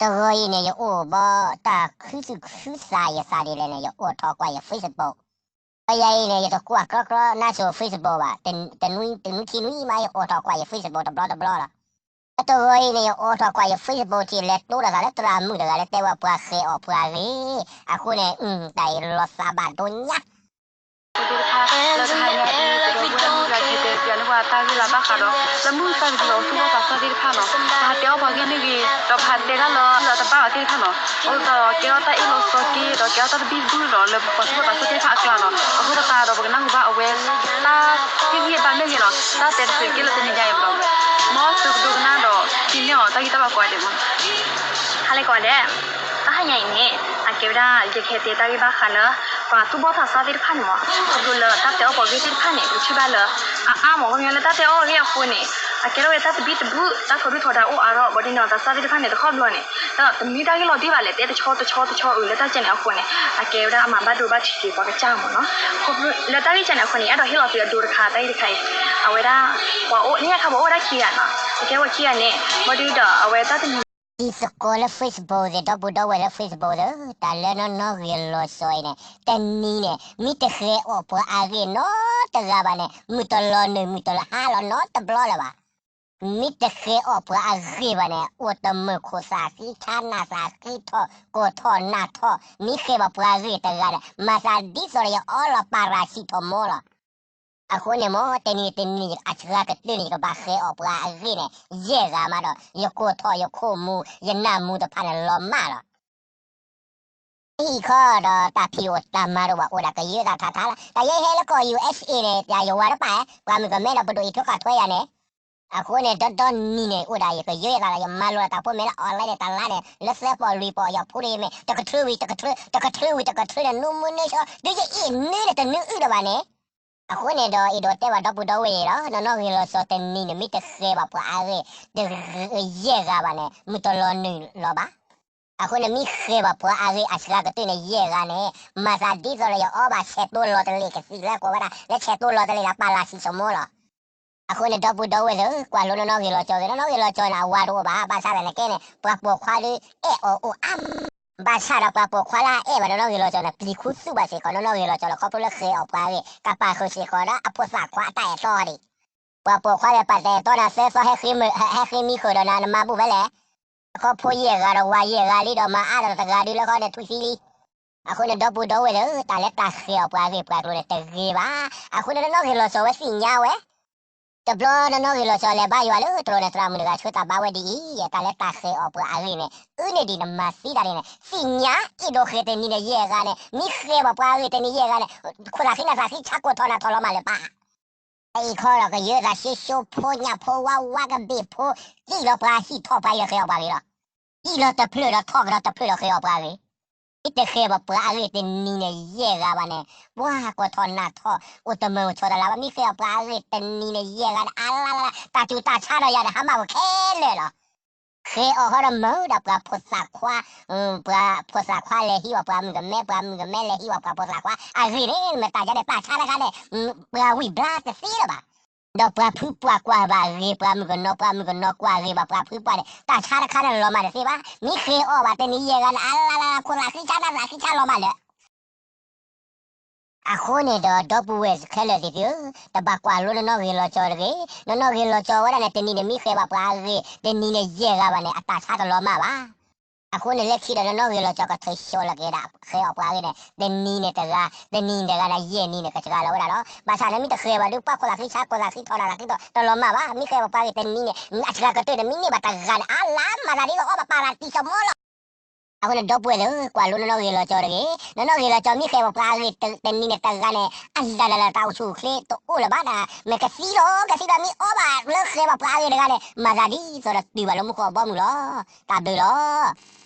တဂီၤအံၤန့ၣ် ယအိၣ်ဘီတၢ်ခုသူၣ်ခုသးယသးဒ်လဲၣ်န့ၣ် ယအိၣ်ထီၣ်ကွၢ်ယ Facebook. အယၤအံၤန့ၣ် ယတကွၢ်ကြီကြီနါစိၤ Facebook ဘၣ်, တနွံခံနွံမး ယအိၣ်ထီၣ်ကွၢ်ယ Facebook တဘျီတဘျီလီၤ. တဂီၤအံၤန့ၣ် ယအိၣ်ထီၣ်ကွၢ်ယ Facebook ထံး လဲၤတိဒီးသးလၢသရၣ်မုၣ်တဂၤလၢတဲဝဲပှၤဃဲၤအီၣ်ပှၤအဂ့ၢ်, အဃိန့ၣ် တၢ်အံၤလီၤသးဘၣ်ဒိညါ သ့ၣ်တဖၣ် လၢတဟါညါအံၤ ပဒီပုၢ်ဝဲၢ်မုၣ်တဂၤ ကဟဲတဲပၠးန့ၢ်ပှၤတၢ်ဂ့ၢ်လၢဘၣ်ဃးဒီး လၢမုၢ်သၣ်ကဒုဒီးသူၣ်ဘီၣ်သးစၢ်သ့ၣ်တဖၣ်နီၤ, ပဟးတဲအီၣ်ပှၤဂ့ၢ်မ့ၢ်ဂ့ၤ, ဒီးပဟးတဲတၢ်လၢလၢတဘၣ်အီၤသ့ၣ်တဖၣ်နီၤ, အဃိသတးဒီး ကဲထီၣ်တၢ်အ့ၣ်လိာ်ဆိးက့ ဒီးကဲထီၣ်တၢ်သဘံၣ်သဘုၣ်ဒီး လၢပှၤသူၣ်ဘီၣ်သးစၢ်သ့ၣ်တဖၣ်အကျါနီၤ, အဃိသတးဒီး ပကနၢ်ဟူဘၣ်အဝဲ တၢ်ဟ့ၣ်ဂံၢ်ဘါမ့ၢ်ဂ့ၤနီၤ, တၢ်တဲတချုးက့လၢတနံၤညါအံၤဘၣ်, မ်သုကဒိကနၣ်ဒီး ထံၣ်န့ၢ်အီၤတၢ်ဂံၢ်တၢ်ဘါကိးဂၤဒဲးမး ဟါလၢကိးဂၤဒဲး, တဟါညါအံၤန့ၣ် အကဲဝဲဒၣ် ယကဟဲတဲတၢ်ဂ့ၢ်ဘၣ်ဃးလၢ ပှၤသူၣ်ဘီၣ်သးစၢ်သ့ၣ်တဖၣ်န့ၣ်မး, ခီဖျိလၢတၢ်တဲအီၣ်ပှၤဂ့ၢ်သ့ၣ်တဖၣ်န့ၣ် ပကထံၣ်ဘၣ်လၢ အါအါမး ခီဖျိလၢတၢ်တဲအီၣ်ဂ့ၢ်အဃိန့ၣ် အကဲထီၣ်ဝဲတၢ်သဘံၣ်သဘုၣ် တၢ်ထိးဒုၣ်ထိးဒါအိၣ်အါထီၣ် ဘၣ်ဒ်န့ၣ် သးစၢ်သ့ၣ်တဖၣ်န့ၣ် တခီဘျီန့ၣ် တမ့ၢ်တၢ်ဂ့ၢ်လီၤတံၢ်ဘၣ်လဲၣ်, တဲတဆီတဆီတဆီအုးလၢတၢ်ကဲန့ၣ်အဃိန့ၣ် အကဲဝဲဒၣ်အမၤဘၣ်ဒိဘၣ်ထံးက့ၤပှၤကစၢ်မးနီၤ, လၢတၢ်ဂ့ၢ်ကဲန့ၣ်အဃိန့ၣ် အဲၣ်ဒိးဟ့ၣ်လီၤသုအဒိတခါ တၢ်ဂ့ၢ်တခါအံၤ, အဝဲဒၣ် ပှၤအိၣ် န့ၣ်အခါပှၤအိၣ်ဝဲဒၣ်ခံဂၤနီၤ, အကဲဝဲခံဂၤန့ၣ် ဘၣ်ဒ်ဒီးအဝဲတၢ်တနံၤ တံၤသကိးလၢ Facebook သ့ၣ် ဒီပုၢ်ဒီဝဲၢ်လၢ Facebook သ့ၣ် တၢ်လၢနီၢ်နီၢ်ဂ့ၤလီၤစီၤအံၤန့ၣ် တနံၤန့ၣ် မ့ၢ်တဃဲၤအီၣ်ပှၤအဂ့ၢ်နီတဂၤဘၣ်န့ၣ် မုၢ်တလီၤနုာ် မုၢ်တလီၤဟါလီၤနီတဘျီလၢၤဘၣ်. မ့ၢ်တဃဲၤအီၣ်ပှၤအဂ့ၢ်ဘၣ်န့ၣ် အိၣ်တမုာ်ခိၣ်သးဃံဆါနၢ်သးဃံထီၣ် ကိၢ်ထီၣ်နၢ်ထီၣ် မ့ၢ်ဃဲၤဘၣ်ပှၤအဂ့ၢ်တဂၤဒီး မၤသးဒ်သိးဒီးယအီလီၤပၤရၤဆံထိးမီလီၤ. အဃိန့ၣ်မ့ၢ် တနံၤတနံၤအစှၤကတၢၢ်န့ၣ် ယကဘၣ်ဃဲၤအီၣ်ပှၤအဂ့ၢ်န့ၣ် ယဲၢ်ဂၤမးဒီး ယကိၢ်ထီၣ်ယခိၣ်မူ ယနၢ်မူတဖၣ်န့ၣ်လီၤမၢ်လီၤ. ဟံၣ်ခီဒီးတၢ်ဖံးအိၣ်တၢ်မၤတအိၣ်ဘၣ် အိၣ်ဒၣ်ကယၢသးထးထးလီၤ. တၢ်ယဲဟဲလၢကီၢ် ယူၣ်အ့းအ့း န့ၣ် တၢ်ယဝၤတပာ် ပှၤမုၣ်ကမဲဒီးပဒိၣ်အံးထွဲကွၢ်ထွဲယၤန့ၣ် အဃိန့ၣ် ဒီဒီနံၤန့ၣ် အိၣ်ဒၣ်ယကယၢသးဒီး ယမၤလိတၢ်ဖိမဲာ်လၢ online န့ၣ် တလါန့ၣ် လၢသၢပီၣ်လွံၢ်ပီၣ် ယဖိတယမ့ၢ် တကထြၢဝံၤတကထြၢ တကထြၢဝံၤတကထြၢန့ၣ် နူမူနူဆှီ ဒုးယအ့ၣ်နုန့ၣ် တနုအုၣ်ဒီးဘၣ်န့ၣ် အဃိန့ၣ်ဒီး အဲၣ်ဒိးတဲဘၣ်ဒီပုၢ်ဒီဝဲၢ်လီၤ. နီၢ်နီၢ်ဂ့ၤလီၤစီၤတနံၤန့ၣ် မ့ၢ်တဃဲၤဘၣ်ပှၤအဂ့ၢ် တဂ့ၤယဲၢ်ဂၤဘၣ်န့ၣ် မုၢ်တလီၤနုာ်လီၤဘၣ်. အဃိန့ၣ် မ့ၢ်ဃဲၤဘၣ်ပှၤအဂ့ၢ်အစှၤကတၢၢ်န့ၣ် ယဲၢ်ဂၤန့ၣ် မၤသးဒ်သိးလၢယအီဘၣ်ဆဲးတိလီၤတလ့ၢ် ကသံၣ်လၢကိးဝဲဒၣ် လၢဆဲးတိလီၤတလ့ၢ်ဒီး ပာ်လၤစံၣ်စိမိလီၤ. အဃိန့ၣ် ဒီပုၢ်ဒီဝဲၢ်သ့ၣ်ဧၢ, ကွၢ်လိနီၢ်နီၢ်ဂ့ၤလီၤကၠီသ့ၣ်, နီၢ်နီၢ်ဂ့ၤလီၤကၠီန့ၣ် အဝၤတအိၣ်ဘၣ်, ဘၣ်ဆၣ်သနာ်က့န့ၣ် ပှၤပိာ်ခွါဒီး အဲၣ်အီၤအိၣ်အါမး, ဘၣ်ဆၣ်ဒီးပှၤပိာ်ခွါလၢအအဲၣ်ဘၣ်နီၢ်နီၢ်ဂ့ၤလီၤကၠီန့ၣ် ပျံၤခူသူၣ်ဘၣ်စ့ၢ်ကီးနီၢ်နီၢ်ဂ့ၤလီၤကၠီလီၤ. ခီဖျိလၢဃဲၤအီၣ်ပှၤအဂ့ၢ် ကပာ်ဃုာ်စ့ၢ်ကီးဒီးအဖိသၣ်ခွါအတၢ်အဲၣ်တီဒံး ပှၤပိာ်ခွါဒီးပာ်တၢ်အဲၣ်တီနၤသၢသီ ဟဲဃ့မံဃုာ်ဒီးနၤ နမၤဘူၣ်ဖဲလဲၣ်. အခီဖိယဲၢ်ဂၤဒီးဝၤယဲၢ်ဂၤလံဒီး မၤအါဒီးတဂၤဒုးလၢဃီန့ၣ် ထွံၣ်သံလံ. အဃိန့ၣ် ဒီပုၢ်ဒီဝဲၢ်သ့ၣ်ဧၢ, တၢ်လၢတၢ်ဃဲၤအီၣ်ပှၤအဂ့ၢ်ပှၤကျိၤန့ၣ် တဂ့ၤဘၣ်. အဃိန့ၣ် နီၢ်နီၢ်ဂ့ၤလီၤကၠီဝဲသ့ၣ်ညါဝဲ တဘျီနီၢ်နီၢ်ဂ့ၤလီၤကၠီလဲၤဘါယွၤလၢတရိာ်န့ၣ် သရၣ်မုၣ်တဂၤဆှၢတၢ်ဘါဝဲဒ်အံၤ, တၢ်လၢတၢ်ဃဲၤအီၣ်ပှၤအဂ့ၢ်န့ၣ် အၢန့ၢ်ဒံးနမၤသံတၢ်န့ၣ် သ့ၣ်ညါ အဲၣ်ဒိးဃဲၤတနံၤန့ၣ်ယဲၢ်ဂၤန့ၣ် မ့ၢ်ဃဲၤဘၣ်ပှၤအဂ့ၢ်တနံၤယဲၢ်ဂၤန့ၣ် ခိၣ်သးဃံနၢ်သးဃံဆါကိၢ်ထီၣ်နၢ်ထီၣ်လီၤမၢ်လၢၤဘၣ်. အံၤခီဒီးကယၢသးဆံၣ်စိဖိညၣ်ဖိဝါဝါကဘ့ၣ်ဖိ သံလီၤပှၤဟံၣ်ထီၣ်ပှၤအံၤဒီးဃဲၤအီၣ်ပှၤအဂ့ၢ်လီၤ. သံလီၤတဖျၢၣ်ဒီးထီၣ်ကဒီးတဖျၢၣ်ဒီးဃဲၤအီၣ်ပှၤအဂ့ၢ် မ့ၢ်တဃဲၤဘၣ်ပှၤအဂ့ၢ်တနံၤန့ၣ် ယဲၢ်ဂၤဘၣ်န့ၣ် ပှၤကိၢ်ထီၣ်နၢ်ထီၣ် အိၣ်တမုာ်အိၣ်ဆီတလၢ်ဘၣ်. မ့ၢ်ဃဲၤအီၣ်ပှၤအဂ့ၢ်တနံၤန့ၣ် ယဲၢ်ဂၤန့ၣ် အလါလါလါ တၢ်စူၤတၢ်ဆါဒီးယၤန့ၣ် ဟါမၢ်ဝဲခဲလၢာ်လီၤ. ဃဲၤအီၣ်ဃီဒီးမုာ်ဒီးပှၤဖိသၣ်ခွါ ပှၤဖိသၣ်ခွါလဲၤဟံးအီၣ်ပှၤမုၣ်ကမဲ ပှၤမုၣ်ကမဲလဲၤဟံးအီၣ်ပှၤဖိသၣ်ခွါအဂ့ၢ်န့ၣ် မတၤဒ်န့ၣ် တၢ်ဆါတခါန့ၣ် ပှၤဝံၣ်ဘျါတသ့လၢၤဘၣ်. ဒီးပှၤဖုပှၢ်ကွၢ်ဘၣ်ဂ့ၤပှၤမုၣ်ကနီၤ ပှၤမုၣ်ကနီၤကွၢ်ဂ့ၤဘၣ်ပှၤဖုပှၢ်န့ၣ် တၢ်ဆါတခါန့ၣ်လီၤမၢ်တသ့ဘၣ်. မ့ၢ်ဃဲၤအီၣ်ဘၣ်တနံၤယဲၢ်ဂၤန့ၣ် အလါလါလါ ခိၣ်သးဃံဆါနၢ်သးဃံဆါလီၤမၢ်လၢာ် အဃိန့ၣ်ဒီး ဒီပုၢ်ဝဲၢ်ခဲလၢာ်သ့ၣ်ဧၢ, တဘၣ်ကွၢ်လိနီၢ်နီၢ်ဂ့ၤလီၤကၠီတဂ့ၤ. နီၢ်နီၢ်ဂ့ၤလီၤကၠီဝဲဒၣ်န့ၣ် တနံၤန့ၣ်မ့ၢ်ဃဲၤဘၣ်ပှၤအဂ့ၢ် တနံၤန့ၣ်ယဲၢ်ဂၤဘၣ်န့ၣ် အတၢ်ဆါတလီၤမၢ်ဘၣ်. အဃိန့ၣ်လၢခံဒီး နီၢ်နီၢ်ဂ့ၤလီၤကၠီကထုးဆှိးလီၤက့ၤဒၣ် ဃဲၤအီၣ်ပှၤအဂ့ၢ်န့ၣ် တနံၤန့ၣ်တဂၤ တနံၤတဂၤန့ၣ် ယဲၢ်နံၤန့ၣ် ကစှၤလီၤဝဲဒၣ်လီၤ. ဘၣ်ဆၣ်န့ၣ်မ့ၢ်တဃဲၤဘၣ်ဒီး ပှၤခိၣ်သးဃံဆါ ခိၣ်သးဃံထီၣ်နၢ်သးဃံထီၣ် တလီၤမၢ်ဘၣ်. မ့ၢ်ဃဲၤဘၣ်ပှၤအဂ့ၢ်တနံၤန့ၣ် အစှၤကတၢၢ်န့ၣ် မ့ၢ်န့ၢ်ဘၣ်တဂၤန့ၣ် အလါမၤသးဒ်သိးအီဘၣ်ပၤရၤတံၢ်စီၤမိလီၤ. အဃိန့ၣ် ဒီပုၢ်ဝဲၢ်သ့ၣ်ဧၢ, ကွၢ်လိနီၢ်နီၢ်ဂ့ၤလီၤကၠီတဂ့ၤ. နီၢ်နီၢ်ဂ့ၤလီၤကၠီ မ့ၢ်ဃဲၤဘၣ်ပှၤအဂ့ၢ်တနံၤန့ၣ်တဂၤန့ၣ် အလၢ်လၢ်လၢ် တၢ်အိၣ်ဆူၣ်အိၣ်ချ့တအိၣ်လၢၤဘၣ်ဒၣ်. မ့ၢ်ကသံလီၤ ကသံလီၤ မ့ၢ်အီဘၣ်လၢဃဲၤဘၣ်ပှၤအဂ့ၢ်တဂၤန့ၣ် မၤသးဒ်သိးဒီးတုၤဘၣ်လၢမူခိၣ်အဘီအမုၢ်လီၤ. တၢ်ဘျုးလီၤ.